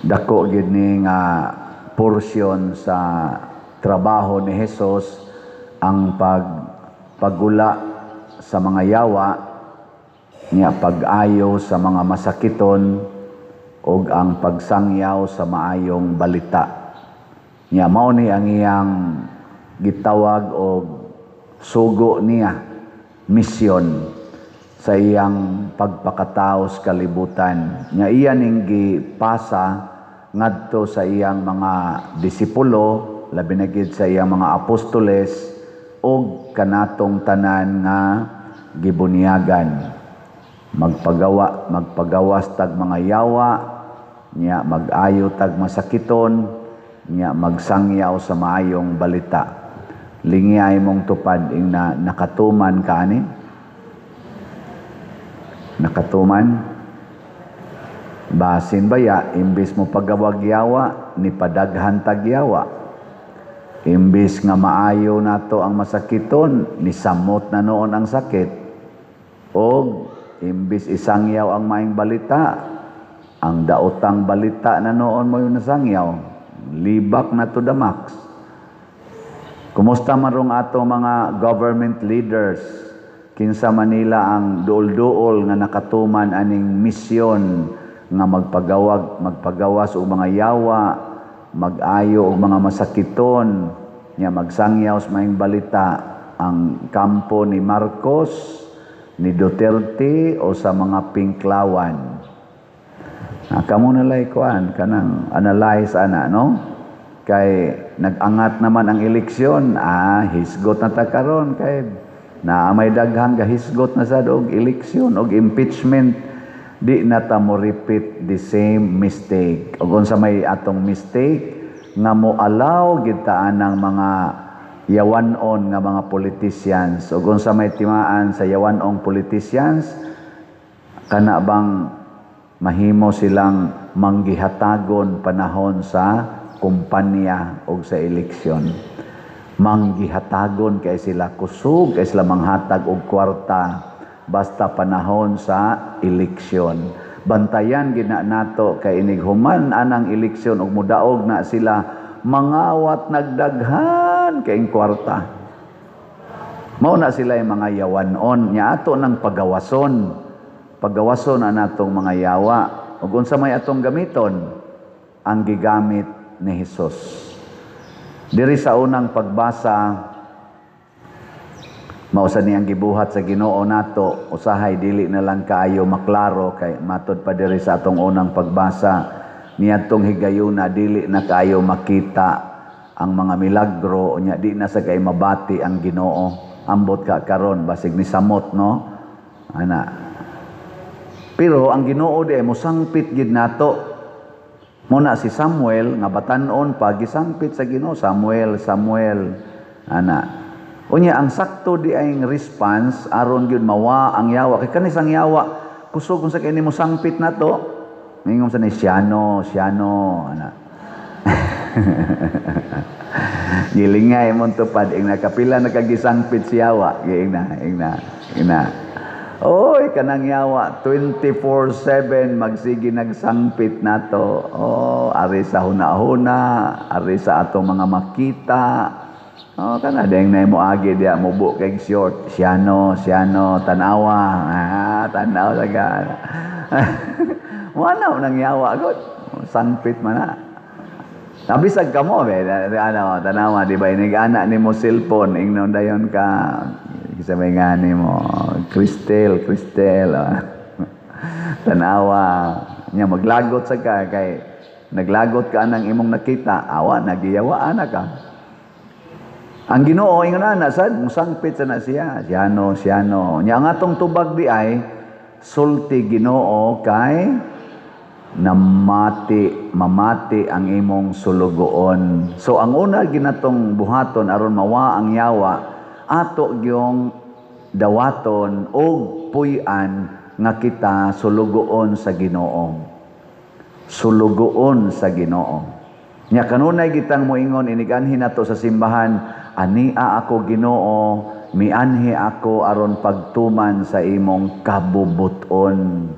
Dako gyud ni nga porsyon sa trabaho ni Hesus, ang pagpagula sa mga yawa niya, pag-ayo sa mga masakiton ug ang pagsangyaw sa maayong balita. Nya mao ni ang iyang gitawag og sugo niya, misyon sa iyang pagpakatao sa kalibutan. Nya iya ning gipasa ngadto sa iyang mga disipulo, labi na gid sa iyang mga apostoles ug kanatong tanan nga gibunyagan. Magpagawa, magpagawas tag mga yawa, nya mag-ayo tag masakiton, nya magsangyaw sa maayong balita. Lingiyay mong tupad ing na nakatuman ka ani? Nakatuman? Basin baya, imbis mo pagawag yawa, ni padaghan tag yawa. Imbis nga maayo nato ang masakiton, ni samot na noon ang sakit. Og imbis isangyaw ang maayong balita, ang daotang balita na noon mo yung nasangyaw, libak na to the max. Kumusta man rong ato mga government leaders? Kinsa Manila ang duol-duol nga nakatuman aning misyon nga magpagawag, magpagawas og mga yawa, mag-ayo og mga masakiton, nya magsangyaw sa maayong balita, ang kampo ni Marcos, ni Duterte o sa mga pinklawan? Ah, kamo na lay kuan kanang analyze ana, no? Kay nag-angat naman ang eleksyon, hisgot na ta karon kay naa may daghang gahisgot na sad og eleksyon og impeachment. Di na ta mo repeat the same mistake. Og unsa may atong mistake nga mo allow gid ta anang mga yawanon nga mga politicians? Ug unsa may timaan sa yawanong politicians? Kana bang mahimo silang manggihatagon panahon sa kumpanya o sa eleksyon? Manggihatagon kay sila, kusog kay sila manghatag og kwarta basta panahon sa eleksyon. Bantayan gina nato kay inig human anang eleksyon ug mudaog na sila, mangawat nagdaghan kay kwarta. Mao na sila yung mga yawanon. Nya ato ng pagawason. Pagawason ang atong mga yawa. Ug unsa may atong gamiton? Ang gigamit ni Hesus. Diri sa unang pagbasa, mao sa niyang gibuhat sa Ginoo nato, usahay dili na lang kaayo maklaro kay matod pa diri sa atong unang pagbasa, niadtong higayuna dili na kaayo makita ang mga milagro, unya di na sa kay mabati ang Ginoo. Ambot ka karon basig ni samot, no, ana. Pero ang Ginoo di mosangpit gid nato. Muna si Samuel nga batan-on pa, gisangpit sa Ginoo, "Samuel, Samuel," ana. Unya ang sakto di ay response aron gyud mawa ang yawa, kay kanis ang yawa kusog kung sa kay nimo sangpit nato, mingon sa ni siyano, siyano, ana. Gilingay mong tupad ing nakapila nakagisangpit si yawa, giing na, ing na, ing na. Oy, kanang yawa 24/7 magsige nagsangpit nato. Oh, ari sa huna-huna, ari sa atong mga makita. Oh, kana deng na mo agi diya mubo kay short. Siyano, siyano, tanawa. Ah, tanaw saga. Wala nang yawa gud. Sangpit man na. Nabisag ka mo, be, ano, tanawa, di ba, inig ana ni mo cellphone, ingnon dayon ka, sa may ngani mo, "Cristel, Cristel," oh. Tanawa, nya maglagot sa ka, kay naglagot ka nang imong nakita, awa, nagiyawaan na ka. Ang Ginoo, ingon ana, sad, musangpit sa na siya, siyano, siyano. Nya ang atong tubag di ay, sulti Ginoo kay namati, mamati ang imong sulugoon. So ang una ginatong buhaton aron mawa ang yawa, ato gyung dawaton og puy-an nga kita sulugoon sa Ginoo. Sulugoon sa Ginoo. Nya kanunay gitang moingon iniganhi nato sa simbahan, "Ania ako Ginoo, mianhi ako aron pagtuman sa imong kabubuton."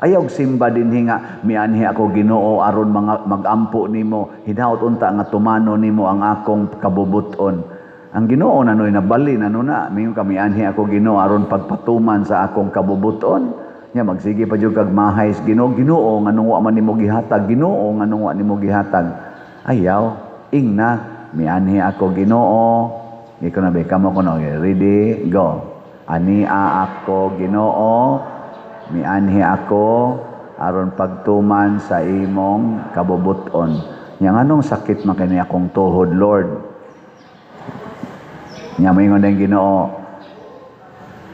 Ayaw simba dinhi nga mianhi ako, Ginoo, aron mga magampo nimo, hinaot unta nga tumano nimo ang akong kabubuton. Ang Ginoo na noy nabali na no na. Mingon ka, "Mianhi ako, Ginoo, aron pagpatuman sa akong kabubuton." Nya magsige pa jud kag mahay sa Ginoo, "Ginoo, nganong wa man nimo gihatag? Ginoo, nganong wa nimo gihatag?" Ayaw, ingna, "Mianhi ako, Ginoo." Iko na be kamo kuno, ready, go. "Ania ako, Ginoo, mianhi ako aron pagtuman sa imong kabubuton. Nya nganong sakit man kini akong tuhod, Lord?" Nya moingon ang Ginoo,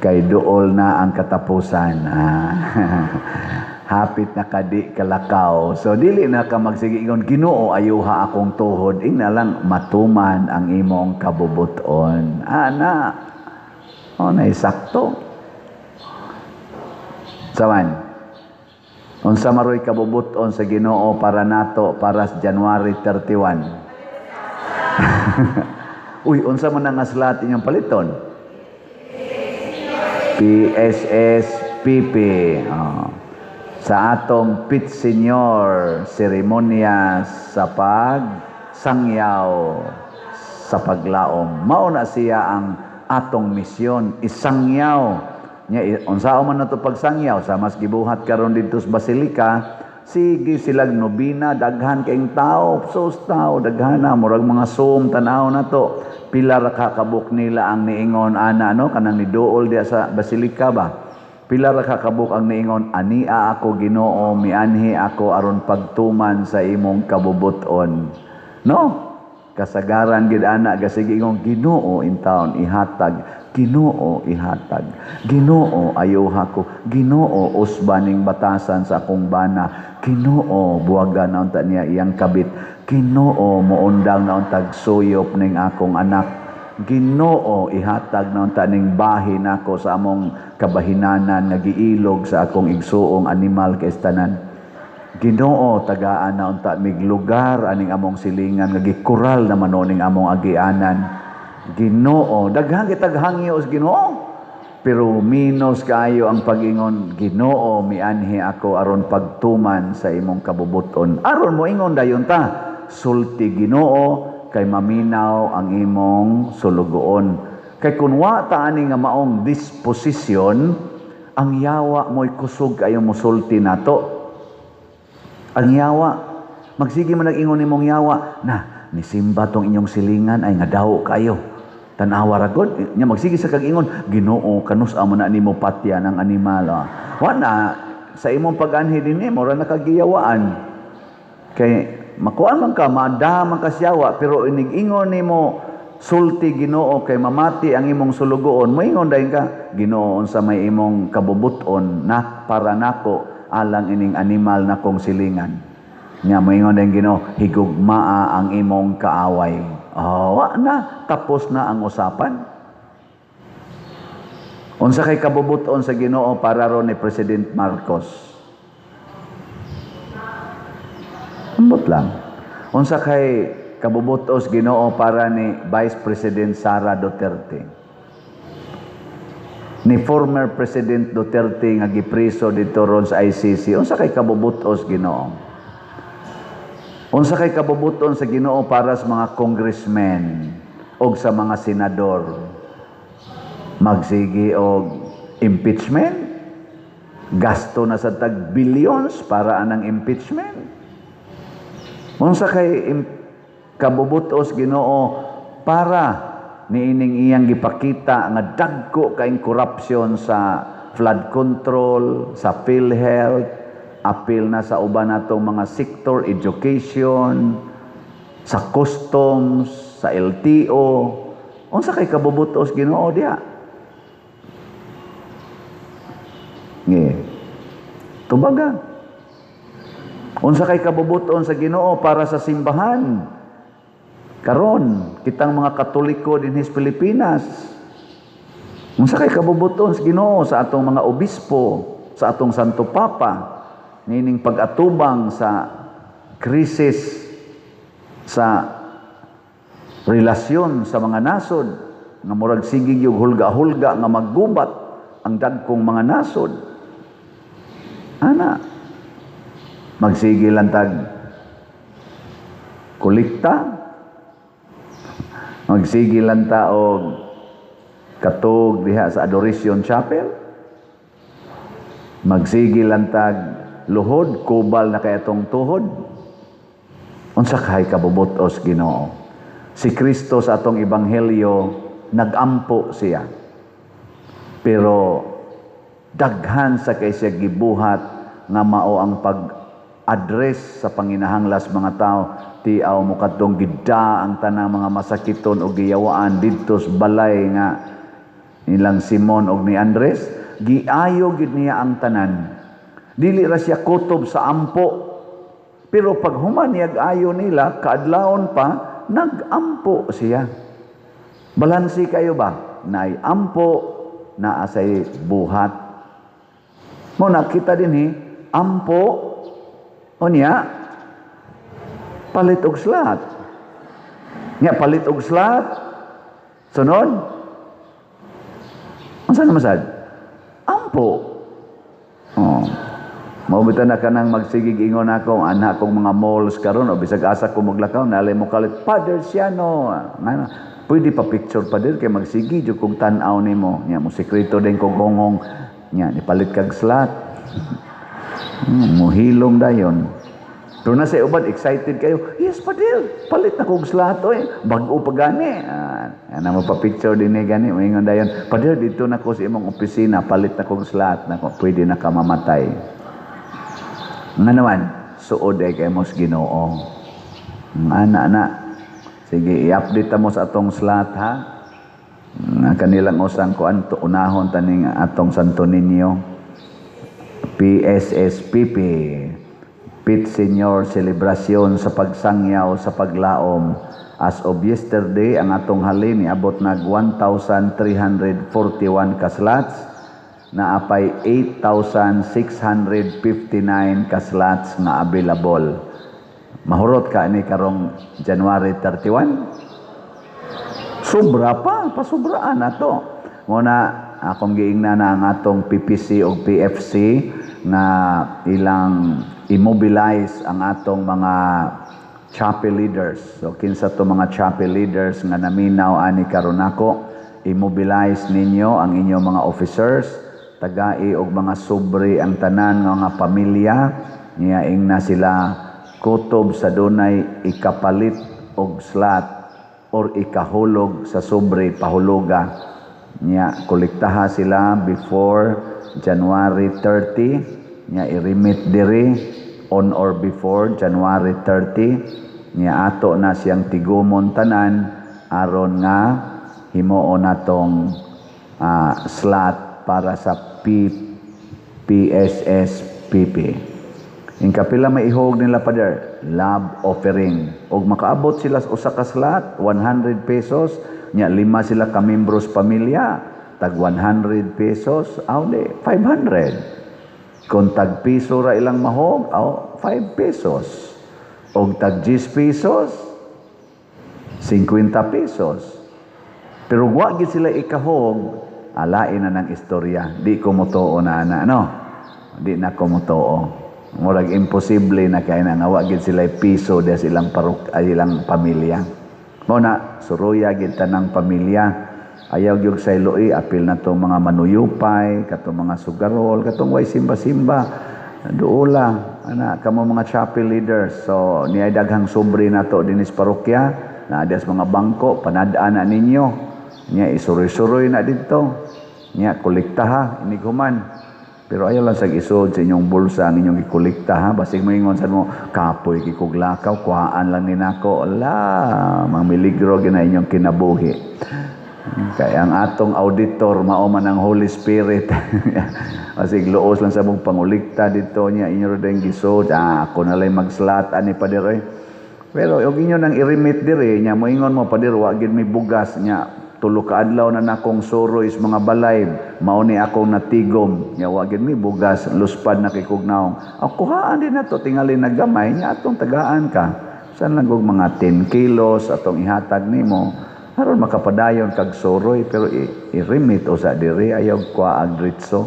"Kay duol na ang katapusan." Ah. Hapit na kadi kalakaw. So dili na ka magsige ingon, "Ginoo, ayuha akong tuhod." Ingna lang, "Matuman ang imong kabubuton." Ana. O na sakto. Sawan. Unsa maroy kabubuton sa Ginoo para nato para sa January 31? Uy, unsa man ang slot inyong paliton? PSSPP. Oh. Sa atong Pit Señor seremonya sa pagsangyaw sa paglaom. Mao na siya ang atong misyon, isangyaw. Nya unsaon man nato pagsangyaw sa mas gibuhat karon didto sa Basilika, sige silag nobina, daghan kaayong tao, sus tao, daghan na, murag mga Zoom tan-aw na to. Pila ra ka kabuk nila ang niingon ana, no, kanang niduol diya sa Basilika ba? Pila ra ka kabuk ang niingon, "Ania ako, Ginoo, mianhi ako aron pagtuman sa imong kabubuton"? No? Kasagaran gid ana gasige ingon, "Ginoo, intawon ihatag, Ginoo ihatag, Ginoo ayuha ko, Ginoo usba ning batasan sa akong bana, Ginoo buwagan na unta niya iyang kabit, Ginoo moundang na untag suyop ning akong anak, Ginoo ihatag na unta ning bahin nako sa among kabahinanan nga giilog sa akong igsuong animal kay tanan. Ginoo, tagaan na unta mig lugar aning among silingan nga gikural naman ning among agianan. Ginoo." Daghan kitag hangyo sa Ginoo. Pero minos kaayo ang pag-ingon, "Ginoo, mianhi ako aron pagtuman sa imong kabubuton." Aron mo ingon dayon ta, "Sulti, Ginoo, kay maminaw ang imong sulugoon." Kay kun wa ta ani nga maong disposisyon, ang yawa mo'y kusog kayo musulti nato. Ang yawa, magsige man nag-ingon nimong yawa, "Na, nisimba tong inyong silingan ay nga daw kayo. Tanawa ra god." Nya magsige sa kag ingon, "Ginoo, kanus amo na nimo patyan ang animal?" Ah. Wa na sa imong pag-anhi dinhi mo ra nakagiyawaan. Kay makuan man ka, maada man ka siyawa, pero inig-ingon nimo, "Sulti, Ginoo, kay mamati ang imong sulugoon," moingon dayon ka, "Ginoo, unsa may imong kabubuton na para nako alang ining animal na kong silingan?" Nya moingon dayon Ginoo, "Higugmaa ang imong kaaway." Oh, wa na, tapos na ang usapan. Unsa kay kabubuton sa Ginoo para ron ni President Marcos? Ambot lang. Unsa kay kabubutos Ginoo para ni Vice President Sara Duterte? Ni former President Duterte nga gipriso dito ron sa ICC, unsa kay kabubutos Ginoo? Unsa kay kabubuton sa Ginoo para sa mga congressmen o sa mga senador? Magsige og impeachment? Gasto na sa tag billions para anang impeachment? Unsa kay kabubutos Ginoo para niining iyang gipakita nga dagko kaayong corruption sa flood control, sa PhilHealth, apil na sa uban natong mga sector, education, sa customs, sa LTO? Unsa kay kabubutos Ginoo diha? Nge. Tubaga. Unsa kay kabubuton sa Ginoo para sa simbahan? Karon, kitang mga Katoliko dinhi sa Pilipinas. Unsa kay kabubuton sa Ginoo sa atong mga obispo, sa atong Santo Papa, nining pag-atubang sa krisis sa relasyon sa mga nasod nga murag sige yung hulga-hulga nga maggubat ang dagkong mga nasod? Ana. Magsige lang tag kolekta. Magsige lang ta og katog diha sa Adoration Chapel. Magsige lang tag luhod, kubal na kay atong tuhod. Unsa kay kabubutos, Ginoo? Si Kristo sa atong ebanghelyo, nagampo siya. Pero daghan sa kay siya gibuhat nga mao ang pag-address sa panginahanglas mga tao. Tiaw mo kadtong gida ang tanang mga masakiton o giyawaan didto sa balay nga nilang Simon og ni Andres, giayo gid niya ang tanan. Dili ra siya kutob sa ampo. Pero pag human niyag ayo nila, kaadlawon pa, nagampo siya. Balansi kayo ba? Naay ampo, naa say buhat. Mo nakita din ampo, unya, palit og slot. Nya palit og slot, sunod, unsa naman sad? Ampo. Oh. Mao bitaw na kanang magsigig ingon ako, anak kong mga malls karon o bisag asa ko maglakaw, nalay mo kalit, "Father Siano." Nga, pwede pa picture pa dir kay magsigi jud kog tan-aw nimo. Nya mo sekreto din kog honghong. Nya nipalit kag slot. Muhilom dayon. Pero na sa uban, excited kayo. "Yes, Pader, palit na kog slot oy. Bag-o pa gani." Ah, ana mo pa picture din ni gani, moingon dayon. "Pader, dito na ko sa imong opisina, palit na kog slot." Nako, pwede na ka mamatay. Nga naman, suod ay kay mos Ginoo. Ana ana. Sige, i-update mo sa atong slot ha. Nga kanilang usang kuan to, unahon taning atong Santo Niño. PSSPP, Pit Senior Celebration sa pagsangyaw sa paglaom. As of yesterday, ang atong halin niabot nag 1,341 ka slots, naapay 8,659 ka slots nga available. Mahurot ka ni karong January 31? Sobra pa, pasubraan na to. Muna, akong giingna na ang atong PPC o PFC nga ilang immobilize ang atong mga chapel leaders. So kinsa to mga chapel leaders nga naminaw ani karon nako, immobilize ninyo ang inyong mga officers, tagai og mga sobre ang tanan nga mga pamilya niya, ingna sila kutob sa dunay ikapalit og slot or ikahulog sa sobre, pahuluga niya. Kolektaha sila before January 30 niya, i-remit diri on or before January 30 niya, ato na siyang tigumon tanan aron nga himuon natong slot para sa PSSPP. In kapila maihog nila, Pader? Love offering. Og makaabot sila sa usa ka slot, 100 pesos, nya lima sila ka membros pamilya, tag 100 pesos, aw di 500. Kung tag piso ra ilang mahog, aw 5 pesos. Og tag 10 pesos, 50 pesos. Pero wa gid sila ikahog, alain na ng istorya. Di ko motuo na ana, no? Di na ko motuo. Murag imposible na kay na nga wa gid sila piso diha sa ilang parok ay ilang pamilya. Mao na suruya gid tanang pamilya. Ayaw gyud sa iloy, apil na tong mga manuyupay, katong mga sugarol, katong way simba-simba. Duola, ana kamo mga chapel leaders. So niay daghang sobre nato dinis parokya, naa diha sa mga bangko, panad-an na ninyo. Nya isuroy-suroy na didto. Nya kolektaha inighuman. Pero ayaw lang sa isod sa inyong bulsa ang inyong ikolekta ha. Basig moingon sa mo, "Kapoy kay kog lakaw, kuhaan lang ni nako." Ala, mga miligro gina inyong kinabuhi. Kaya ang atong auditor mao man ang Holy Spirit. Basig luos lang sa mong pangulikta dito niya inyo din gisod. "Ah, ako na lang mag-slot ani, Pader oy." Pero og inyo nang i-remit diri nya moingon mo, "Pader, wa gid may bugas nya 3 ka adlaw na nakong suroy sa mga balay, mao ni akong natigom nya wa gid may bugas, luspad na kay kog naong." Aw, kuhaan din nato tingali na gamay nya atong tagaan ka. San lang og mga 10 kilos atong ihatag nimo aron makapadayon kag suroy, pero i-remit usa diri, ayaw kuha ag dritso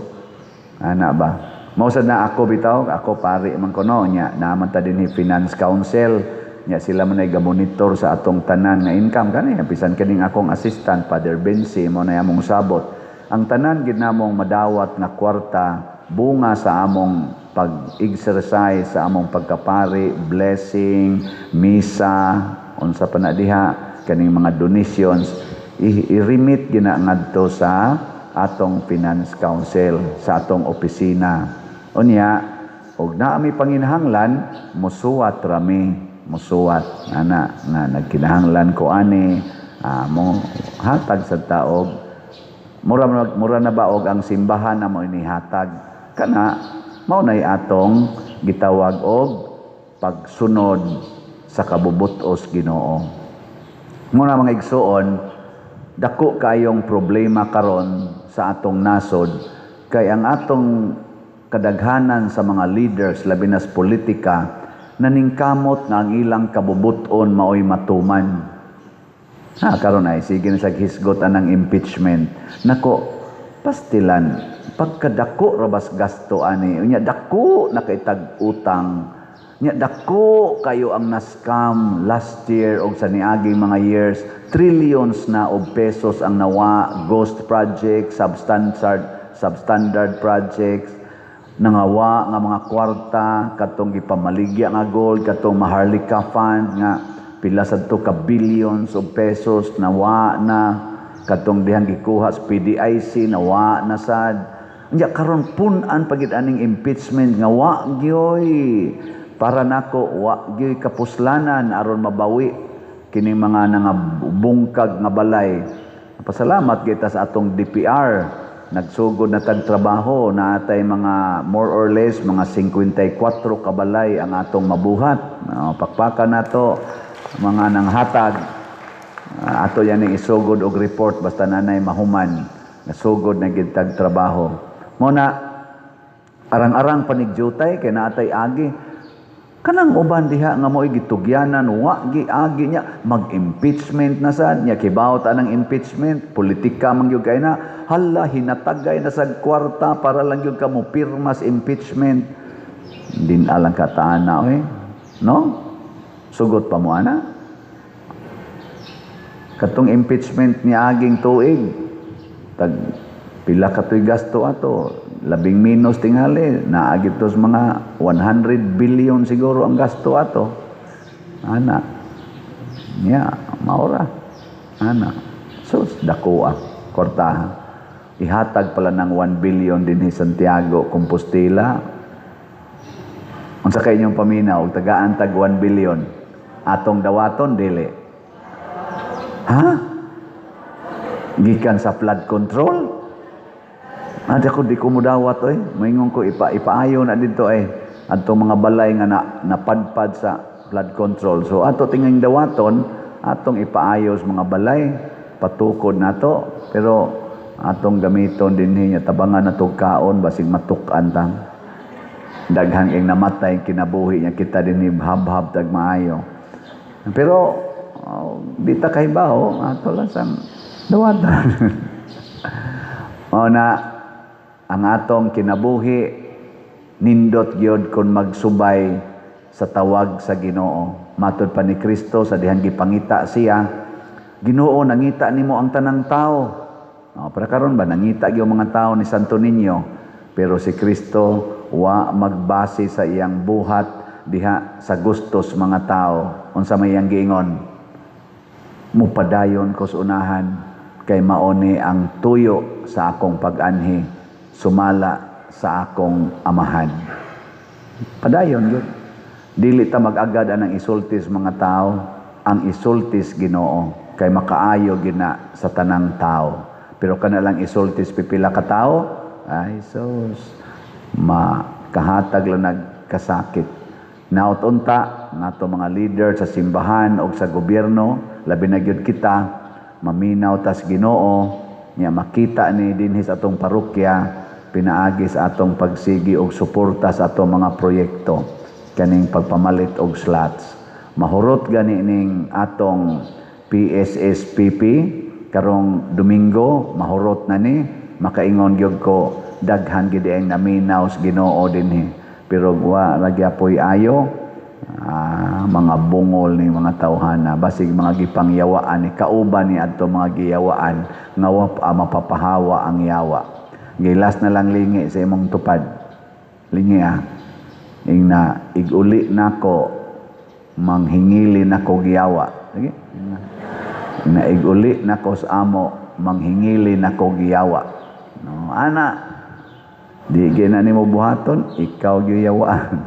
ana ba. Mao sad na ako bitaw, ako pari man kuno nya, naa man ta dinhi Finance Council nya, sila man ay gamonitor sa atong tanan nga income kani, bisan kaning akong assistant, Father Bensi, mo na among sabot. Ang tanan gid namong madawat nga kwarta bunga sa among pag-exercise sa among pagkapari, blessing, misa, unsa pa na diha, kaning mga donations, i-remit gina ngadto sa atong Finance Council sa atong opisina. Unya, og naa mi panginahanglan, musuwat rami, musuwat ana nga nagkinahanglan ko ani, mo hatag sa taog mura mura na ba og ang simbahan na mo inihatag kana. Mao nay atong gitawag og pagsunod sa kabubut-os Ginoo. Muna, mga igsuon, dako kayong problema karon sa atong nasod kay ang atong kadaghanan sa mga leaders, labi na sa politika, naningkamot nga ang ilang kabubuton maoy matuman. Ha, karon ay sige na sa hisgot anang impeachment. Nako, pastilan, pagkadako rabas gasto ani, unya dako na kay tag utang. Nya dako kayo ang na-scam last year og sa niaging mga years, trillions na og pesos ang nawa, ghost projects, substandard projects, nangawa nga mga kwarta, katong gipamaligya nga gold, katong Maharlika Fund nga pila sad to ka billions of pesos nawa na, katong dihang gikuha sa PDIC nawa na sad. Unya karon pun-an pa gid aning impeachment nga wa gyoy, para nako wa gyoy kapuslanan aron mabawi kining mga nangabungkag nga balay. Pasalamat kita sa atong DPR, nagsugod na tag trabaho na atay mga more or less mga 54 kabalay ang atong mabuhat. Pakpakan nato mga nanghatag. Ato yan ang isugod og report basta nanay mahuman. Nasugod na gid tag trabaho. Mo na arang-arang panigdyutay kay naatay agi. Kanang uban diha nga mo'y gitugyanan, wa gi-agi niya, mag-impeachment na sad niya, kibaw ta ng impeachment, politika man gyud kay na, hala, hinatagay na sa kwarta para lang gyud ka mo pirmas impeachment. Din alang kataan na, oy. No? Sugot pa mo ana? Katong impeachment ni aging tuig, tag pila ka to'y gasto ato, labing minus tingali, naagi tos mga 100 billion siguro ang gasto ato. Ana. Nya, maura. Ana. So, dako ah, kwartaha. Ihatag pala ng 1 billion din ni Santiago, Compostela. Unsa kay inyong paminaw, og tagaan tag 1 billion? Atong dawaton, dili? Ha? Gikan sa flood control? Adi ako di ko mudawat oy. Moingon ko ipaayo na didto ay adtong mga balay nga na, napadpad sa flood control. So ato tingang dawaton, atong ipaayo sa mga balay, patukod nato, pero atong gamiton dinhi nya tabangan nato kaon basig matuk-an ta. Daghang ing namatay kinabuhi niya, kita dinhi habhab tag maayo. Pero di ta kahibaw, ato lang sang dawatan. Mao na ang atong kinabuhi nindot gyud kung magsubay sa tawag sa Ginoo. Matod pa ni Kristo sa dihang gipangita siya, "Ginoo, nangita nimo ang tanang tao." Oh, para karon ba nangita gyud mga tao ni Santo Niño, pero si Kristo wa magbase sa iyang buhat diha sa gustos mga tao. Unsa may iyang giingon? "Mupadayon ko sa unahan kay maoni ang tuyo sa akong pag-anhi sumala sa akong amahan." Padayon gyud. Dili ta mag-agad anang isultis mga tao, ang isultis Ginoo kay makaayo gina sa tanang tao. Pero kana lang isultis pipila ka tao, ay sus, makahatag lang nagkasakit. Naot unta nato mga leader sa simbahan o sa gobyerno, labi na gyud kita, maminaw tas Ginoo, nya makita ni dinhi sa atong parokya pinaagi sa atong pagsigi og suporta sa atong mga proyekto kaning pagpamalit og slots. Mahurot gani ning atong PSSPP karong Domingo, mahurot na ni, makaingon gyud ko. Daghan gid ang naminaw sa Ginoo dinhi, pero wa ra gyapoy ayo. Ah, mga bungol ni mga tawhana, basig mga gipangyawaan ni kauban ni adto mga giyawaan nga wa pa mapapahawa ang yawa. Gilas na lang, lingi sa imong tupad. Lingi ah. Ingna, "Iguli nako, manghingili nako giyawa." Sige. Ingna, "Iguli nako sa amo, manghingili nako giyawa." No, ana. Di gina nimo buhaton, ikaw giyawaan.